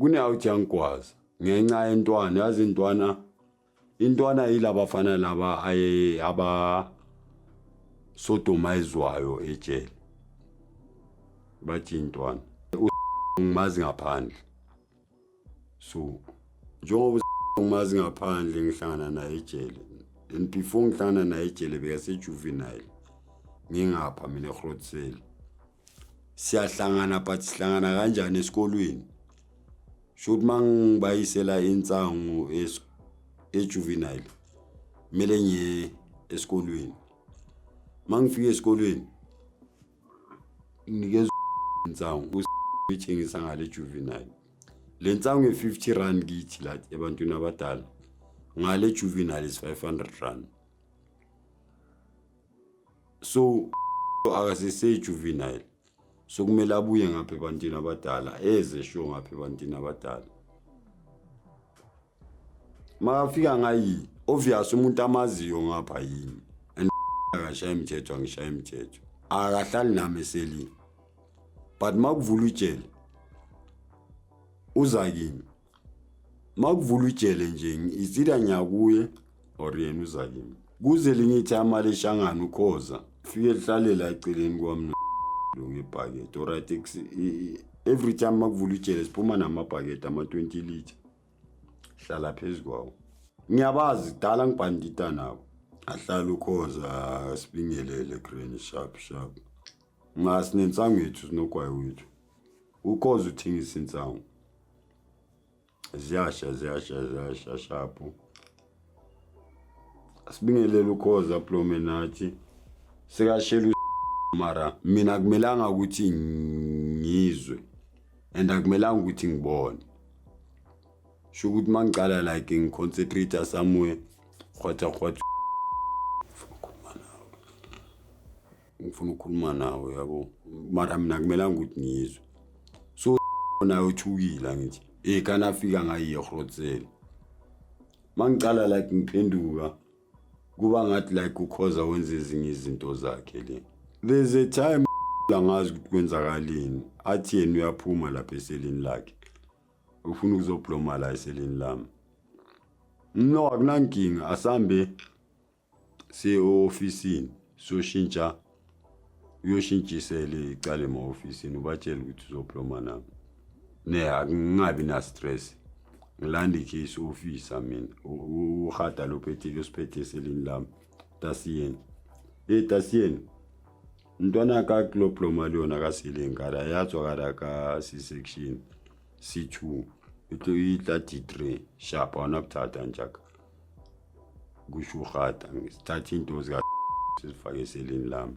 Kune-out yangigwaza ngenxa yentwana. Yazi intwana, intwana yilabafana laba aye aba sodomayizwayo ejele, bathi intwana ngimazi ngaphandle. So njengoba ngimazi ngaphandle, ngihlangana naye ejele, and before ngihlangana naye ejele bekase-juvenile, ngingapha mina eGrotsel. Siyahlangana, but sihlangana kanjani? Esikolweni. Shuthi mangibayisela insangu ejuvenile, kumele ngiye esikolweni. Mangifika esikolweni, nginikeza insangu, uyithengisa ngale juvenile. Le nsangu ye-R50 kithi la ebantwini abadala, ngale juvenile is R500. So akasese-juvenile, so kumele abuye ngapha ebantwini abadala, eze sho ngapha ebantwini abadala. Makafika ngayi, obvious umuntu amaziyo ngapha yini, and akashaya imithetho, angishaya imithetho, akahlali nami eselini, but makuvula ijele uza kimi. Makuvula ijele nje, it's either ngiyakuye or yena uza kimi. Kuze linye ithama leshangana, ukhoza fike lihlale la eceleni kwami lo ngebhakede. Alright, every time makuvula ijele siphuma namabhakede ama-20 litre, hlala phezu kwawo. Ngiyabazi, kudala ngibhandita nabo. Ahlala ukhoza, sibingelele, grand, sharp sharp. Nga sinensangu yethu, sinogwayi wethu. Ukhoza uthengisa insangu, ziyasha, ziyasha, ziyasha, sharp. Sibingelele ukhoza, blome nathi sekashela, mara mina akumelanga ukuthi ngizwe and akumelanga ukuthi ngibone. Sho ukuthi mangicala like ngiconcentrate somewhere, khwatha khwatha, ngifuna ukukhuluma nawe, ngifuna ukukhuluma nawe, yabo. Mara mina akumelanga ukuthi ngizwe. So naye uthukile, angithi kana afika ngayiye eGrotsele. Mangicala like ngiphenduka, kuba ngathi like ukhoza wenza ezinye izinto zakhe le. There's a time angazi ukuthi kwenzakalini, athi yena uyaphuma lapha eselini lakhe, ufuna ukuzobloma la eselini lami. No, akunankinga, asambe siye e-ofisini, siyoshintsha, uyoshintshisela icala ema-ofisini, ubatshele ukuthi uzobloma nami. Ne akungabi na-stress, ngilanda i-case officer mina, uhada lophethe losiphethe eselini lami. Tasiyeni, hey tasiyeni, ntwana ka kuloploma le yona ka seleng kada ya tswa kada ka C-section C2, e tlo e tla D3 sharp, awuna bothata njaka. Kusho uhada, sithathe into zika sizifake eselini lami.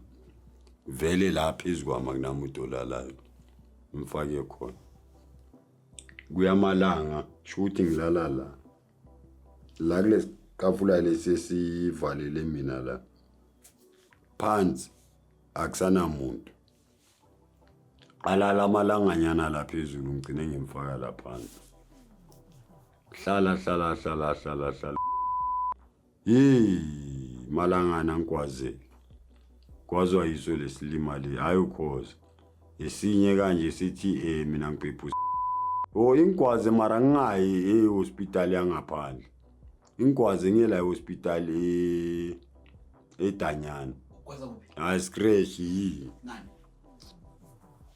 Vele la phezu kwami akunamuntu olalayo, ngifake khona. Kuyamalanga, sho ukuthi ngilala la la kulesi tafula lesi esivalele mina la phansi, akusanamuntu. Alala amalanganyana la phezulu, ngigcine ngimfaka la phansi. Hlala, hlala, hlala, hlala, hlala. Hey, malangana ngikwazele kwazwa yiso lesilima le. Hayi, ukhoza esinye kanje sithi mina ngibhebhu oh ingwaze, mara ngingayi ehospital yangaphandle, ingwaze ngiyela ehospital edanyana. Kwaza kuphi? Hayi, scratch yi. Ngani?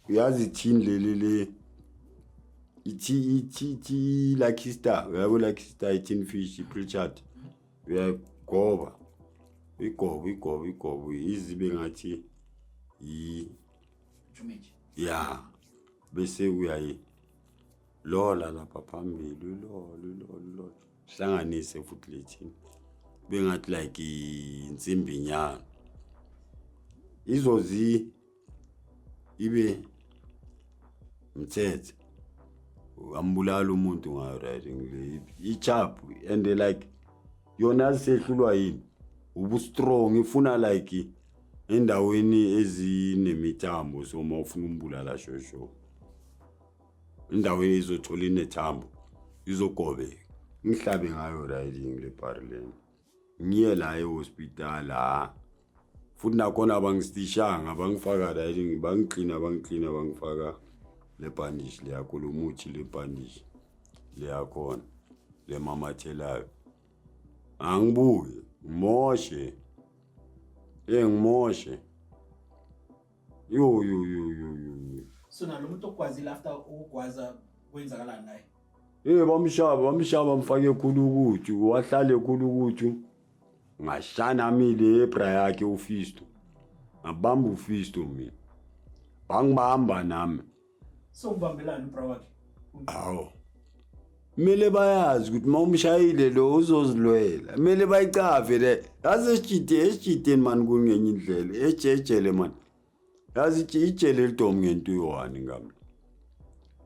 Uyazi ithini leli le, ithi ithi ithi Lucky Star, uyabo Lucky Star, i-tin fish, i-pilchard, uyagoba, uyigoba, uyigoba, uyigoba, izibe ngathi yi Jumeji. Ya, bese uyayi lola lapha phambili, uyilola, uyilola, uyilola, hlanganise futhi lethini, bengathi like insimbinyana izozi ibe mthethe, ambulala umuntu ngayo riding le i-sharp. And like yona sehlulwa yini? Ubu-strong, ifuna like endaweni ezinemithambo. So uma ufuna umbulala shosho endaweni izothola inethambo, izogobeka. Ngihlabe ngayo riding le bhari lena, ngiye la ehospital. Ha, futhi nakhona bangistishanga, bangifaka riding, bangiklina, bangiklina, bangifaka le bandage leyakho, lo muthi, le bandage. Leyakhona le mamathelayo. Angibuye ngimoshe. Ngimoshe. Yo yo yo yo yo. So nalo muntu ogwazile after ukugwaza kwenzakalani naye? Bamshaba bamshaba bamfake khulukuthi wahlale khulukuthi. Ngashana mile ebra yakhe uFisto. Ngabamba uFisto mina. Bangibamba nami. So ubambelani ubra wakhe? Awu. Kumele bayazi ukuthi uma umshayile lo uzozilwela. Kumele bayicave le. Yazi esijide esijideni mani kungenye indlela. Ejejele mani. Yazi ijele lidomu ngento eyi-one ngami.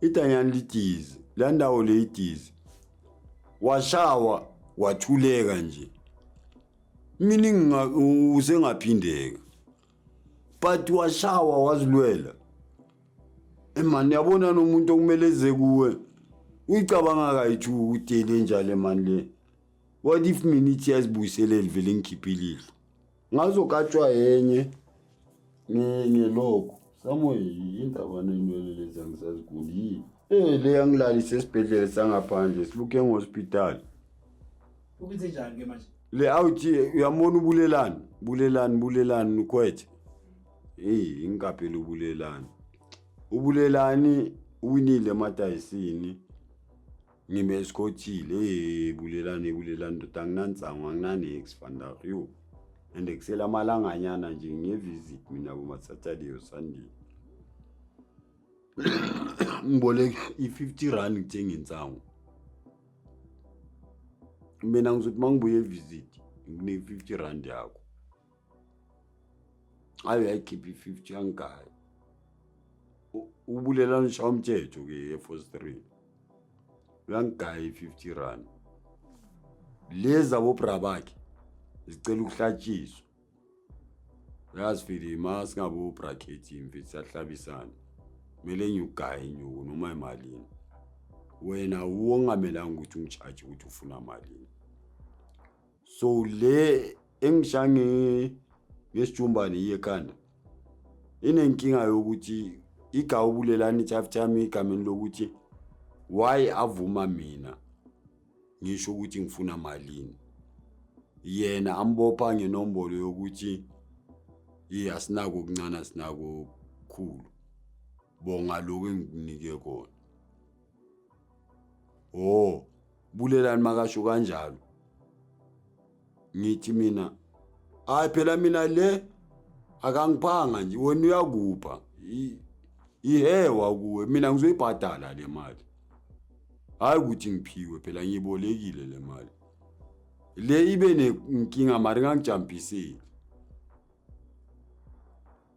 Idanyana lidizi. La ndawo le idizi. Washawa wathuleka nje. Meaning usengaphindeka. But washawa wazilwela. Emani yabona nomuntu okumele eze kuwe. Uyicabanga kayi-two ukuthi le njalo mani le. What if mina ithi yazibuyiselele vele ngikhiphe ilihlo? Ngazokatshwa yenye ngelokhu. Samuel indaba nenwele lezi angisaziguli yini? Le yangilalisa esibhedlela sangaphandle sibuke hospital. Ukwenze njani ke manje? Le awuthi uyambona ubulelani, bulelani bulelani ukhwethe. Hey ingaphela ubulelani. Ubulelani uwinile emadayisini. Ngime esikhothile bulelani bulelani ndoda anginansango anginanix vandag yo. And kusela amalanganyana nje ngiye-visit mina kuma-Saturday or Sunday. Ngiboleke i-50 rand ngithenga insangu. Mina ngizothi mangibuye e-visit ngikune 50 rand yakho. Ayi uyayikhipha i-50 angigayi. Ubulelani ushaya umthetho ke e-Force 3. Uyangigaya i-50 rand. Lezi abobra bakhe zicela ukuhlatshiswa. Uyazi fili ma singabo bracket mfethu siyahlabisana. Kumele ngiyugaye inyuku noma imalini. Wena uwo ongamelanga ukuthi ungi-charge ukuthi ufuna malini. So le engishange ngesijumbane iye ekhanda inenkinga yokuthi igawubulelani tough time egameni lokuthi why avuma mina ngisho ukuthi ngifuna malini. Yena ambopha ngenombolo yokuthi asinako okuncane asinako okukhulu. Bonga lokho engikunike kona. Oh, bulelani makasho kanjalo. Ngithi mina hayi phela mina le akangiphanga nje wena uyakupha. Ihewa kuwe mina ngizoyibhadala le mali. Hayi ukuthi ngiphiwe phela ngiyibolekile le mali. Le ibe nenkinga mara ingangijampiseli.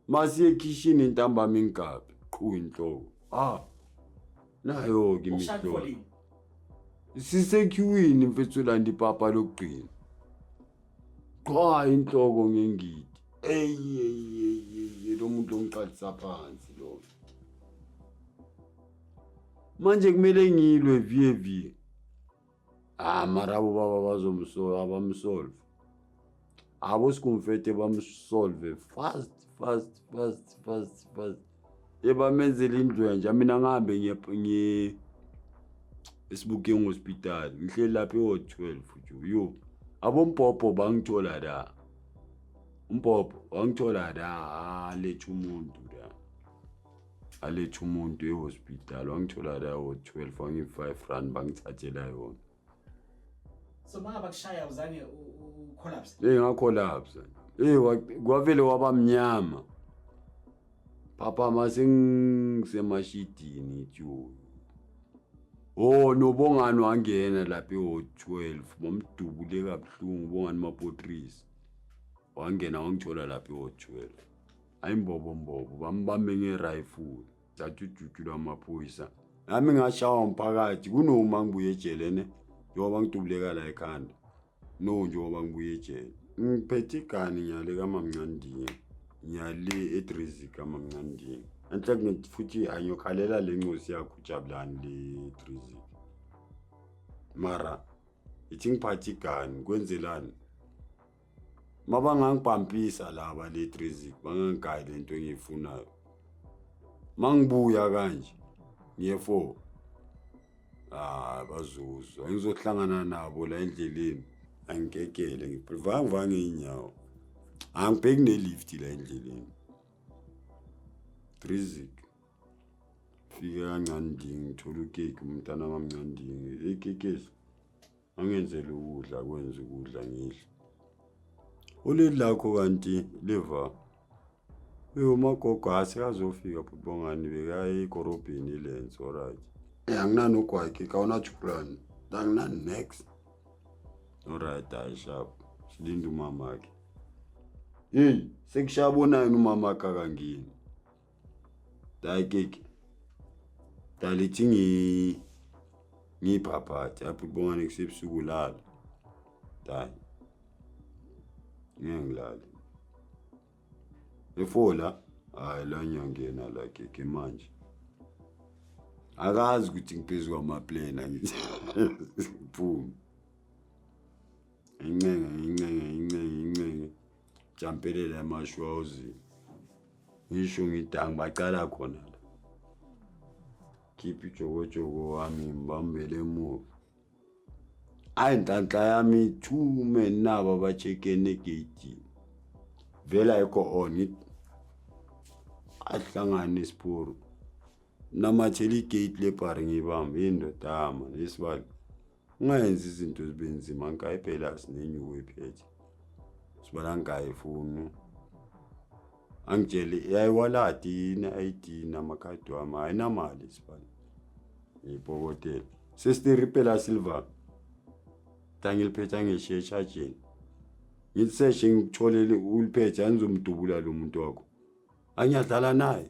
Masiye ekhishini intambama ingabi qhu inhloko. Ah. Nayo ke imihlo. Sisequeuini mfethu landa ipapa lokugcina. Qha inhloko ngengidi. Ey ey lo muntu ongiqalisa phansi lo. Manje kumele ngilwe vie vie. Ah mara abo baba bazomsolve abamsolve. Abo sikumfethe bamsolve fast fast fast fast fast. Ebamenzela indlu nje mina ngihambe ngiye esibukeng hospital ngihleli lapha e-ward 12 nje yo. Abombhobho bangithola la. Umbhobho wangithola la aletha umuntu la. Aletha umuntu e-hospital wangithola la e-ward 12 wangi-5 rand bangithathela yona. So manga bakushaya uzange u-collapse? Ngacollapse. Kwavele waba mnyama. Papa mase ngisemashidini jo. Oh nobongani wangena lapha e-ward 12 bamdubule kabuhlungu bongani Mapotrisi. Wangena wangithola lapha e-ward 12. Ayimbobo mbobo bambambe nge-rifle. Thatha ujuju lwamaphoyisa. Nami ngashawa umphakathi kunoma ngibuye ejele ne. Njengoba ngidubuleka la ekhanda. No njengoba ngibuye ejele. Ngiphethe igani ngiyale kaMamncandini. Ngiyale eDrizi kaMamncandini. Enhle futhi angiyokhalela le ncosi yakho uJabulani le Drizi. Mara ithi ngiphathe igani kwenzelani? Mabangangibhampisa laba le Drizi bangangigayi lento engiyifunayo. Mangibuya kanje ngiye 4. Ah Bazuzwa ngizohlangana nabo la endleleni. Angikekele, ngiprefer ngivange iy'nyawo, angibheki ne-lift la endleleni. Trizik fike kancane ndingi, ngithola ukeki, umntana wamncane ndingi ekekesi, angenzele ukudla, kwenza ukudla ngidle. Uleli lakho kanti liva umagogo asekazofika futhi bongani bekaye ekorobheni ilense. Alright, anginanogwakhe kawuna-2 rand, angina-next. Alright, hayi, sharp, silinde umamakhe. Heyi, sekushaya bonayini, umamakhe akangeni. Hayi keke dalithi ngiyiphaphathe apho bongani kusebusuku, lala. Hayi, ngeke ngilale efola. Hayi, la ngiyangena la keke manje, akazi ukuthi ngiphezu kwamaplane. Angithi ngiphume, ngincenge, ngincenge, ngincenge, ngincenge, jampelela emashwawuzini, ngisho ngithi angibacala khona la, khipha ijokojoko wami, ngibambele emuva. Hayi, nhlanhla yami, two men nabo aba-check-ene egeyidini, vele ayikho on. Ngithi ahlangane isiporo, namathela igate lebhari, ngiyibambe indoda yama nesibali. Ungayenzi izinto zibe nzima nkayi, phela sinenyuku ephethe sibala nkayi ifuni angitshele yayiwaladi ine-ID namakhadi wami, ayinamali sibala ngiyipokotela sesiteripela silver tangiliphethe, angishiye eshajeni. Ngithi seshe ngikutholele uliphethe, angizomdubula lo muntu wakho, angiyadlala naye,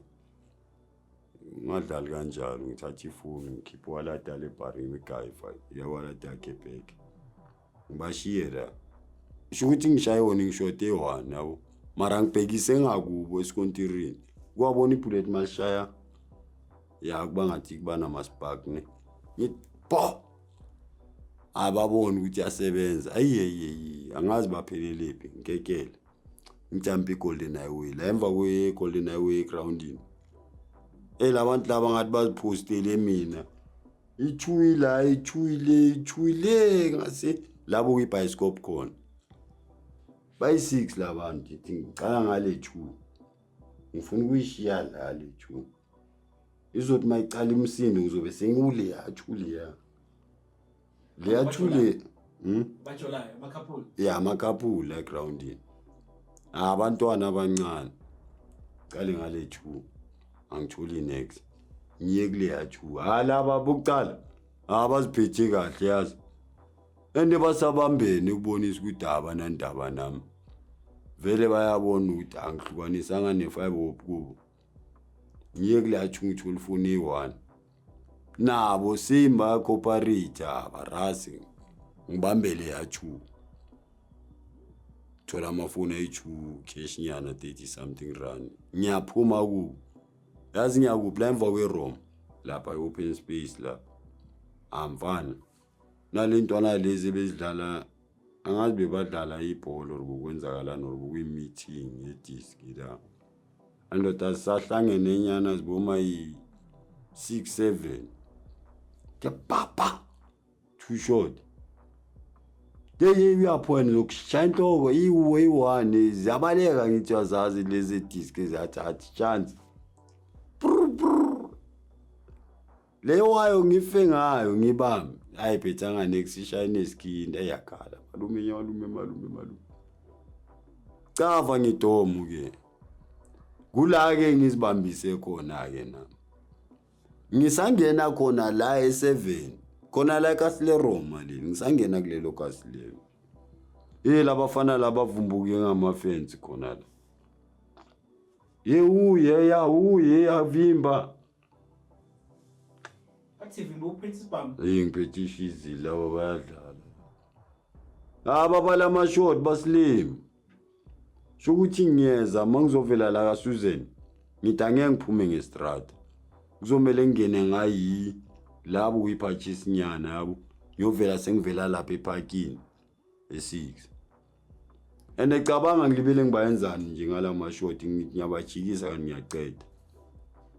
ngadlali kanjalo. Ngithatha ifoni, ngikhipha iwaladi yale bhari, ngimigayifa yewaladi yakhe back, ngibashiye la. Sho ukuthi ngishaye wona, ngishode one yabo, mara ngibhekise ngakubo esikontirini, kuwabona ibullet malishaya ya kuba ngathi kuba nama-spark ne. Ngithi po, ababoni ukuthi yasebenza. Ayiyeyiyeyi, angazi baphelelephi. Ngikekele, ngijampe i-Golden Highway la emva kwe-Golden Highway egrawundini. Elabantu laba ngathi baziphostele mina, ithuyi la, ithuyi le, ithuyi le, ngase labo kwi-bioscope khona, bayi-6 labantu. Ngithi ngicala ngale two, ngifuna ukuyishiya la le two, izothi uma icala imisindo ngizobe sengiwuleya two, leya, leya two le, Bajolayo, ama-couple. Ya, ama-couple la egrawundini, abantwana abancane. Cale ngale two, angitholi next, ngiye kuleya two. Ha, laba bokucala abaziphethe kahle yazi, and basabambene ukubonisa ukuthi abanandaba nami vele, bayabona ukuthi angihlukanisanga ne-five hope kubo. Ngiye kuleya two, ngithola ifoni eyi-one, nabo same bayacooperate, abarasi. Ngibambele ya two, thola amafoni ayi-two, cash nyana 30 something rand. Ngiyaphuma kubo, yazi ngiyakuphi? La emva kwe-Rome lapha, i-open space lapha. Amfana nale ntwana lezi ebezidlala, angazi bebadlala ibhola or bokwenzakalani or bekuyi-meeting yediski la. Andoda sisahlangene nyana ziboma yi-6 7 ke papa too short. Yeye, uyaphona zokushaya inhloko iwe iyi-one, ziyabaleka. Ngithi azazi lezi diski, ziyathatha chance. Brr, brr. Leyo wayo ngife ngayo, ngibambe, ayiphethanga next, ishaye neskinda, eyakhala, malume, malume, malume, malume, cava ngidomu ke. Kula ke ngizibambise khona ke nami, ngisangena khona la e7 khona la eKasile Roma leli, ngisangena kulelo kasi lelo. Eh, labafana labavumbuke ngamafensi khona la, ye uye ya uye yavimba. Athi vimba uphethe isibhamu. Hey, ngiphethe ishizi, laba bayadlala. Aba balama short baslim. Sho ukuthi ngiyeza mangizovela la kaSusan. Ngithi angeke ngiphume ngestrata. Kuzomela ngingene ngayi labo kuyiphatshisi nyana yabo. Ngiyovela sengivela lapha eparkini e6. And ecabanga ngilibele ngibayenzani nje ngalama short, ngithi ngiyabajikisa kanti ngiyaceda.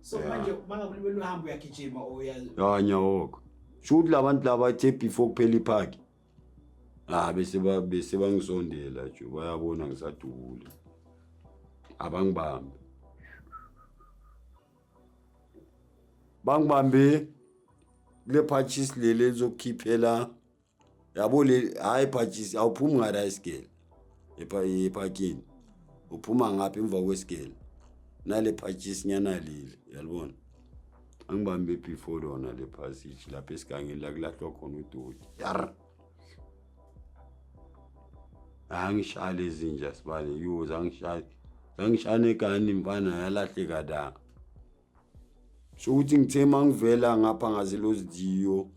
So manje mangabe ulibele uhamba, uyagijima or uya Ya, nyawoka. Sho ukuthi labantu laba bathe before kuphela iphaki. Ah bese ba bese bangisondela nje bayabona ngisadubule. Abangibambi. Bangibambe kule purchase leli elizokukhiphela yabo le hayi purchase awuphumi ngala isigele ephakini uphuma ngapha emva kwesigele nale purchase nyana leli yalibona angibambe before lona le passage lapha esigangeni la kulahlwa khona udoti yar angishaya lezinja sibale yo zangishaya zangishaya negani mfana yalahleka la sho ukuthi ngithe uma ngivela ngapha ngaselozidiyo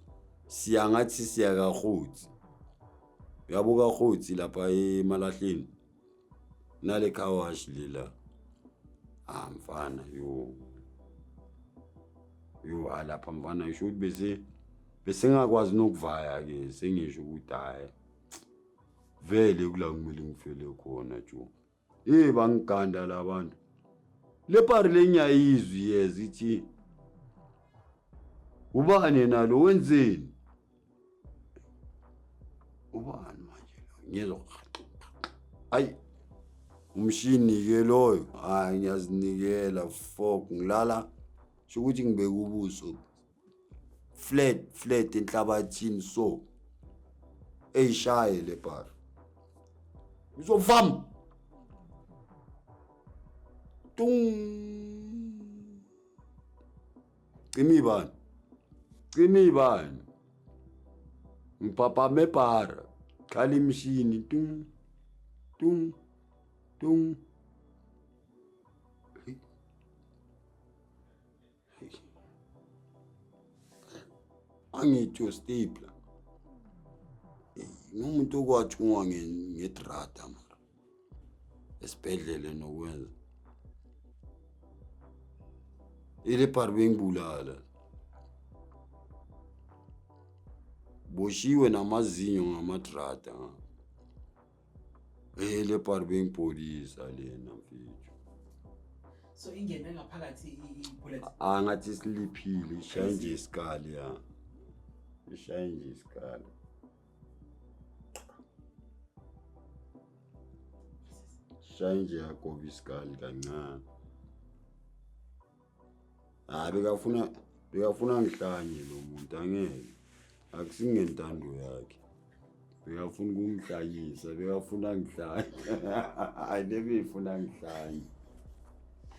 siya ngathi siya kahotsi uyabo kahotsi lapha emalahleni nale car wash lela ah mfana yo yo alapha mfana ngisho ukuthi bese bese ngakwazi nokuvaya ke sengisho ukuthi hayi vele kula kumele ngifele khona jo Eh bangiganda labantu. Le pari lenyayizwi yeza ithi ubani nalo wenzeni? Ubani manje lo? Ngiyezwa ayi umshini ke loyo hayi ngiyazinikela fuck ngilala sho ukuthi ngibeka ubuso flat flat enhlabathini so eyishaye le bar ngizovama tung cima ibani cima ibani ngiphaphame ebhara qala imishini tung tung tung Angithi stapler. Ngumuntu okwathungwa ngedrata mara. Esibhedlele nokwenza. Ile part bengibulala. Boshiwe namazinyo ngamadrata. Eh le part bengipholisa lena mfethu. So ingene ngaphakathi i-bullet. Ah ngathi siliphile ishaye nje isikali ya. Ishaye nje isikali. Ishaye nje yagoba isikali kancane. Hayi bekafuna bekafuna ngihlanye lo muntu angeke. Akusingentando yakhe. Bekafuna ukungihlanyisa, bekafuna ngihlanye. Hayi lebeyifuna ngihlanye.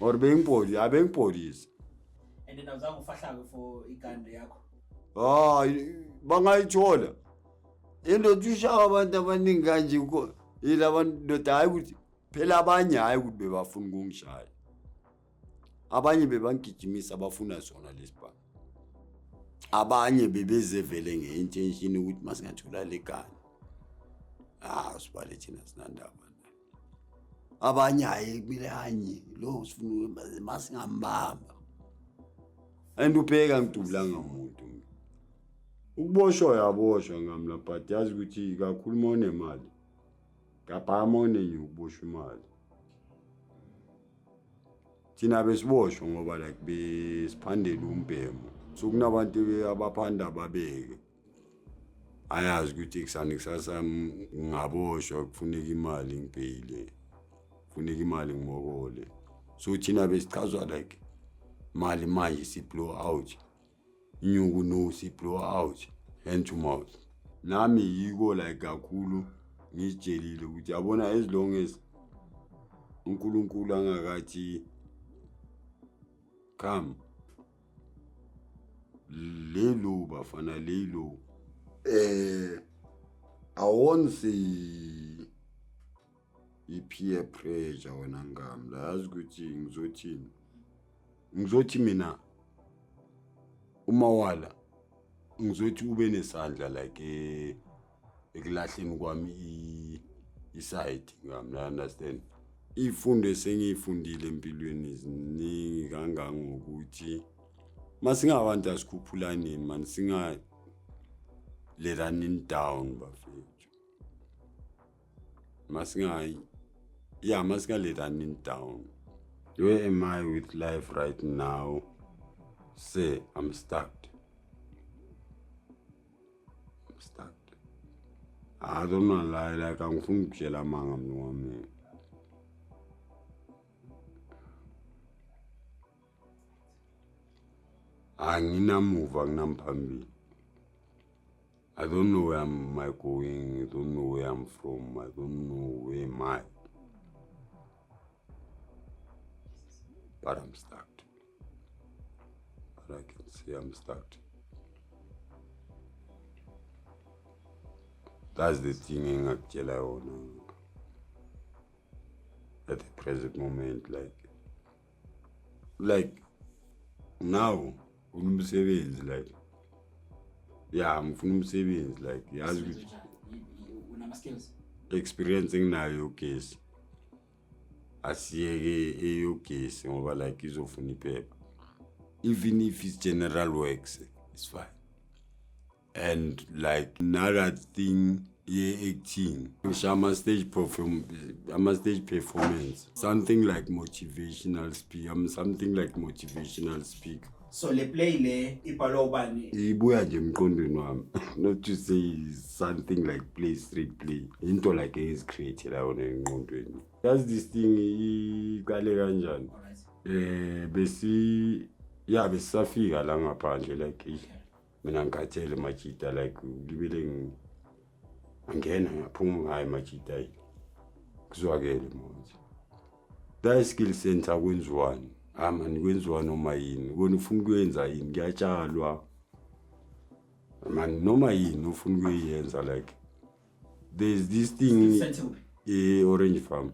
Or bengipoli, hayi bengipholisa. And then awuzange ufahlake for igande yakho. Hayi bangayithola. Indoda ushaya abantu abaningi kanje yila ndoda hayi ukuthi phela abanye hayi ukuthi bebafuna ukungishaya. Abanye bebangigijimisa bafuna sona lesibhamu. Abanye bebeze vele nge-intention ukuthi masingathola le gani. Ah sibale thina sinandaba naye. Abanye hayi kumele anye lo sifuna masingambamba. And ubheka ngidubulanga muntu. Ukuboshwa uyaboshwa ngamla but yazi ukuthi kakhulu uma unemali. Ngapha uma unenye ukuboshwa imali. Thina besiboshwa ngoba like besiphandela umbhemo. So kunabantu abaphanda babeke. Ayazi ukuthi kusani kusasa ngingaboshwa kufuneka imali ngibheyile. Kufuneka imali ngimokole. So thina besichazwa like mali manje si blow out. Inyuku no si blow out hand to mouth. Nami yiko like kakhulu ngizitshelile ukuthi yabona as long as uNkulunkulu angakathi come lelo bafana lelo eh I won't say i-peer pressure wena ngamla yazi ukuthi ngizothini ngizothi mina umawala ngizothi ube nesandla like ekulahleni kwami isayidi ngamla understand ifundo esengiyifundile empilweni ziningi kangangokuthi masingabantu asikhuphulaneni mani singalelanini down bafethu masingayi yeah masingalelani down where am I with life right now say I'm stuck. I'm stuck. I don't know lie, like angifuni ukutshela amanga mlungu wami. Anginamuva, nginamphambili. I don't know where am I going, I don't know where I'm from, I don't know where am I. But I'm stuck. But I can say I'm stuck. That's the thing engakutshela yona at the present moment, like now unomsebenzi, like, yeah, ngifuna umsebenzi, like, yazi ukuthi Unama-skills. Experience enginayo yogesi, asiyeke eyogesi ngoba like izofuna iphepha. Even if it's general works, it's fine. And like another thing ye-acting, ngisho ama-stage performance, something like motivational speak. I'm something like motivational speaker. So le play le ibhalwa ubani? Ibuya nje emqondweni wami, not to say something like play, street play, into like engizicreatela yona engqondweni. Yazi this thing iqale kanjani? Alright. Besi ya besisafika la ngaphandle, like, eish, mina ngikhathele majita, like ngibile ngangena ngaphuma, hayi majita, hayi kuzwakele manje la skill center kwenziwani? Ah mani, kwenziwa noma yini. Wena ufuna ukuyenza yini? Kuyatshalwa mani, noma yini ufuna ukuyenza. Like there's this thing Center kuphi? E-Orange Farm.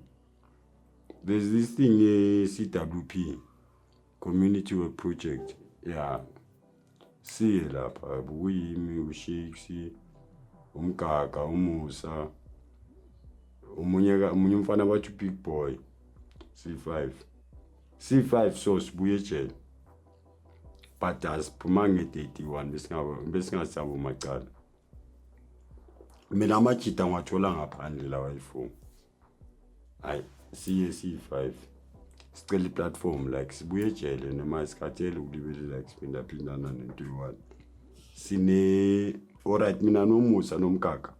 There's this thing e-CWP, Community Work Project, yeah. Siye lapha, bukuyimi, uShakes, umgaga, umusa, omunye umfana bathi Big Boy, C5 C5. So sibuye ejele, but asiphuma nge-31, besingasabo macala. Mina amajita ngiwathola ngaphandle lawa ayi-four. Hayi, siye siyi-five, sicela i-platform, like sibuye ejele noma sikhathele ukulibele, like siphindaphindana nento eyi-one. Sine, alright, mina nomusa nomgaga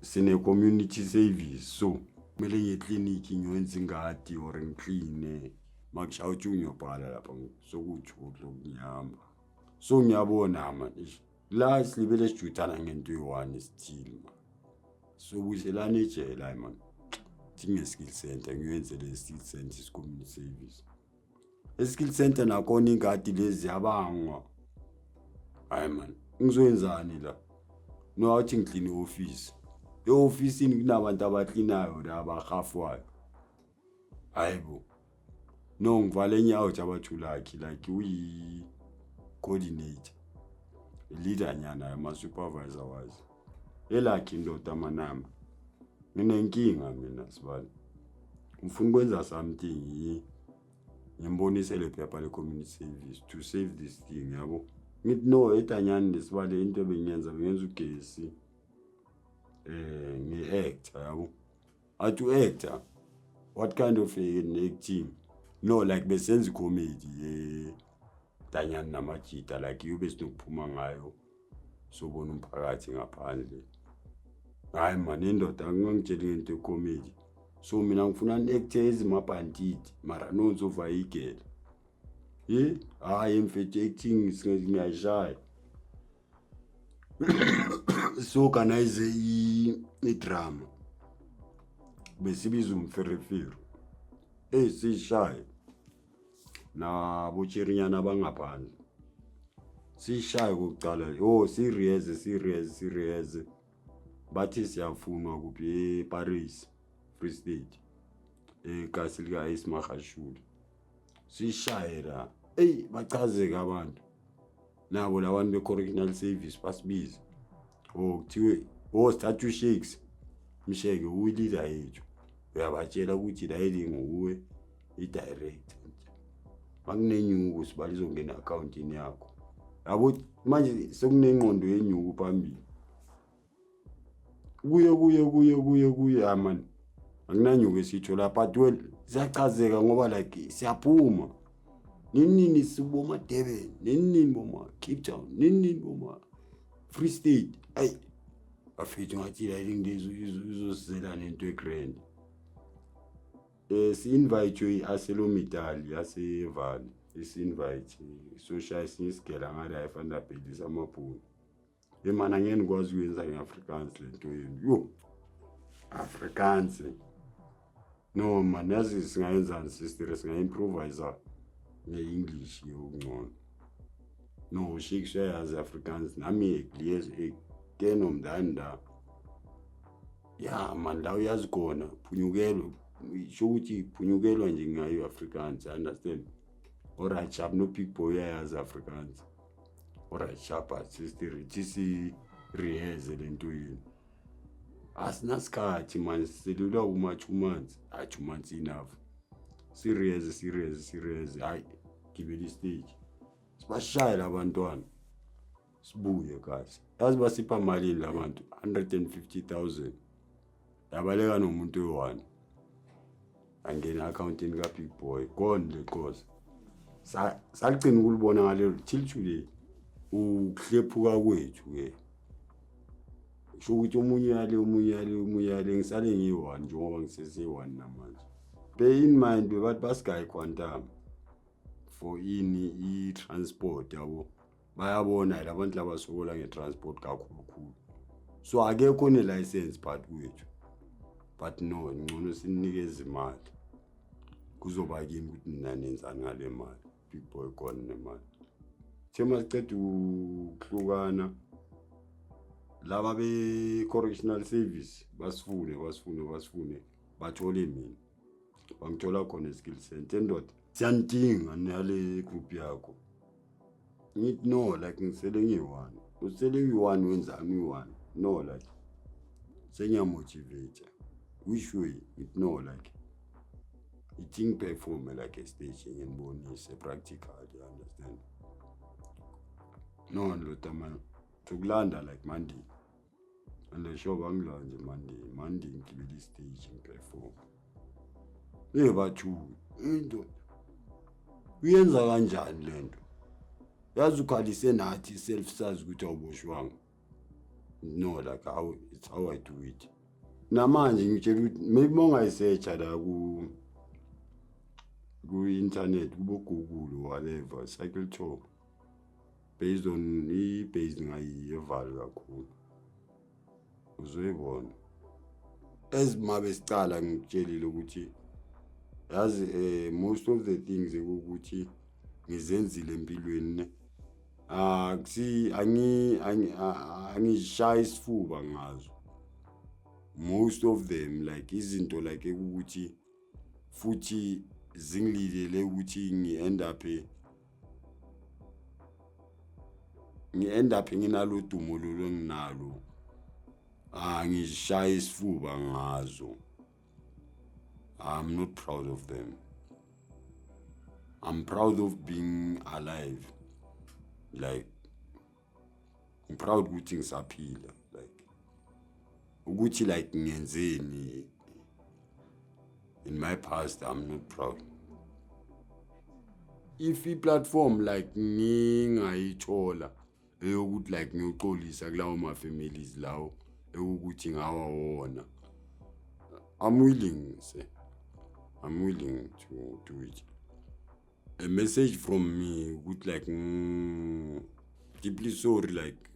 sine-community service, so kumele ngiye ekliniki ngiyoyenza ingadi or ngikline. Makushaya uthi ngiyobhala lapha, sokuthi ngihamba, so ngiyabona man, eish, la silibele sijuthana ngento eyi-one sithile man, sobuyiselana ejele. Hayi man, thi nge-skill center ngiyenzele i-skill center is-community service. E-skill center nakhona ingadi lezi ziyabangwa. Hayi man, ngizoyenzani la? No, awuthi ngikline i-ofisi. E-ofisini kunabantu abaklinayo la, abahafwayo. Hayi bo, no, ngivale enye out abathulakhi, like uyi-coordinator, leader nyana yama-supervisor wazi elakhe indoda manama. Nginenkinga mina sibali, ngifuna ukwenza something, ngimbonise le phepha le-community service to save this thing, yabo. Ngithi no, edanyani lesibale, into ebengiyenza, bengenza ugesi, ngi-actor, yabo. Athi u-actor, what kind of an acting? No, like besenza i-comedy yedanyani namajita, like iyo besinokuphuma ngayo sobona umphakathi ngaphandle. Hayi man, indoda angangitsheli ngento ye-comedy, so mina ngifuna ni-acte ezimabhantiti mara nonzovayigela ye. Hayi mfethu, acting ngiyayishaya. So-organize i-drama, besibiza umferefero, eyi siyishaye nabotsherinyana abangaphandle, siyishaye kokucala. Oh, siriyeze, siriyeze, siriyeze, bathi siyafunwa kuphi? EParis, Free State, ekasi lika-Ace Magashule. Sishaye la, eyi bachazeke abantu nabo labantu be-correctional service, basibize. Oh, kuthiwe oh, sithatha uShakes Msheke, uyi-leader yethu, uyabatshela ukuthi la nguwe i-director, makunenyuku sibala izongena e-akhawuntini yakho, yabo. Manje sekunengqondo yenyuku phambili kuye kuye kuye kuye kuye. Hayi man, akunanyuku esiyithola, but well, siyachazeka ngoba like siyaphuma nini nini, siboma Durban nini nini, boma Cape Town nini nini, boma Free State, ayi bafethu, ngathi la lento izosizela nento e-grand. Si-invite i-ArcelorMittal yaseVaal, isi-invite soshaya esinye isigela ngala eVanderbijl samabhunu. Emana ngeke ngikwazi ukuyenza nge-Afrikaans le nto yenu. Yo, Afrikaans. No man, yazi singayenzani sister, singa-improvise nge-English ngcono. No, Shakes uyayazi Afrikaans, nami ek lees, ek ken hom dan da. Ya man, la uyazi khona, phunyukelwe. Sho ukuthi phunyukelwa nje ngayo Afrikaans, understand? Alright, sharp, no big boy uyayazi Afrikaans. Alright, sharp, sister, ithi si rehearse lento yenu. Asinasikhathi man, siselulwa kuma 2 months. Ah, 2 months enough. Serious, serious, serious. Hayi, gibela i-stage. Sibashaye labantwana. Sibuye guys. Yazi basipha malini labantu? 150,000. Yabaleka nomuntu oyi-1. Angena accountini ka Big Boy. Gone le cause. Sagcina ukulibona ngalelo till today. Ukuhlephuka kwethu ke. Kusho ukuthi omunye yale, omunye yale, omunye yale, ngisale ngiyi-1 njengoba ngisese-1 namanje. Bear in mind bebathi basigaye quantum for ini i-transport yabo. Bayabona la bantu labasokola nge-transport kakhulu. So akekho one-license phakathi kwethu. But no, ngcono sinikeze imali. Kuzoba kimi ukuthi nina nenzani ngale mali. Big Boy gone nemali. Uthe masiceda ukuhlukana laba be-correctional service basifune, basifune, basifune, bathole mina. Bangithola khona e-skill center. Ndoda, siyanidinga nale group yakho. Ngithi no, like ngisele ngiyi-one. Usele uyi-one wenzani uyi-one? No, like sengiyamotivate. Which way? Ngithi no, like ithi ngi-performe like e-stage nginibonise practical, you understand? No, ndoda man, sokulanda like Monday. And the show bangilanje Monday, Monday ngigibele i-stage ngi-perform. Bathu, into uyenza kanjani lento? Yazi ukhalise nathi self sazi ukuthi awuboshwanga. No, like how it's how I do it. Namanje ngitshela ukuthi maybe mongayisearcha la ku internet, kubo Google, whatever, cycle tour based on i-based ngayi eVaal kakhulu, uzoyibona. As mabe sicala ngikutshelile ukuthi yazi most of the things ekukuthi ngizenzile empilweni ne, akusi angishaya isifuba ngazo most of them, like izinto like ekukuthi futhi zingililele ukuthi ngi-end up nginalo dumo lolu enginalo. Angishaya isifuba ngazo. I'm not proud of them. I'm proud of being alive, like I'm proud ukuthi ngisaphila, like ukuthi like ngenzeni in my past, I'm not proud. If i-platform like ngingayithola eyokuthi like ngiyoxolisa kulawo ma-families lawo ekukuthi ngawawona, I'm willing, say I'm willing to do it. A message from me ukuthi like deeply sorry, like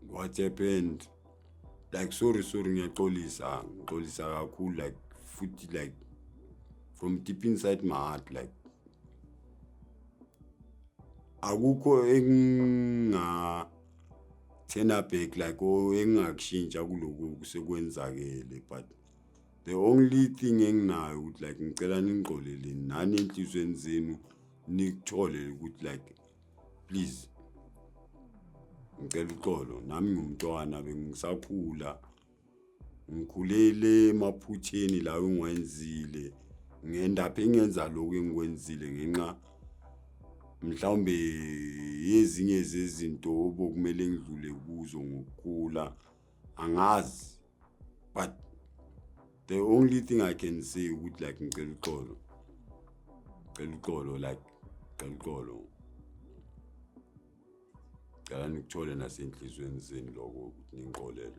what happened, like sorry, sorry, ngiyaxolisa, ngixolisa kakhulu, like futhi like from deep inside my heart, like akukho enginga turn back, like oh, engingakushintsha kuloku kusekwenzakele. But the only thing enginayo ukuthi like ngicela ningixolele nani enhliziyweni zenu, nikuthole ukuthi like please ngicela uxolo. Nami ngumntwana, bengisakhula, ngikhulele emaphutheni lawo engiwenzile, ngendapha engenza lokhu engikwenzile ngenxa mhlawumbe yezinye zezinto obokumele ngidlule kuzo ngokukhula, angazi. But the only thing I can say ukuthi like ngicela uxolo, ngicela uxolo, like ngicela uxolo, Ngicela nikuthole nasenhliziyweni zenu lokho ukuthi ningixolele.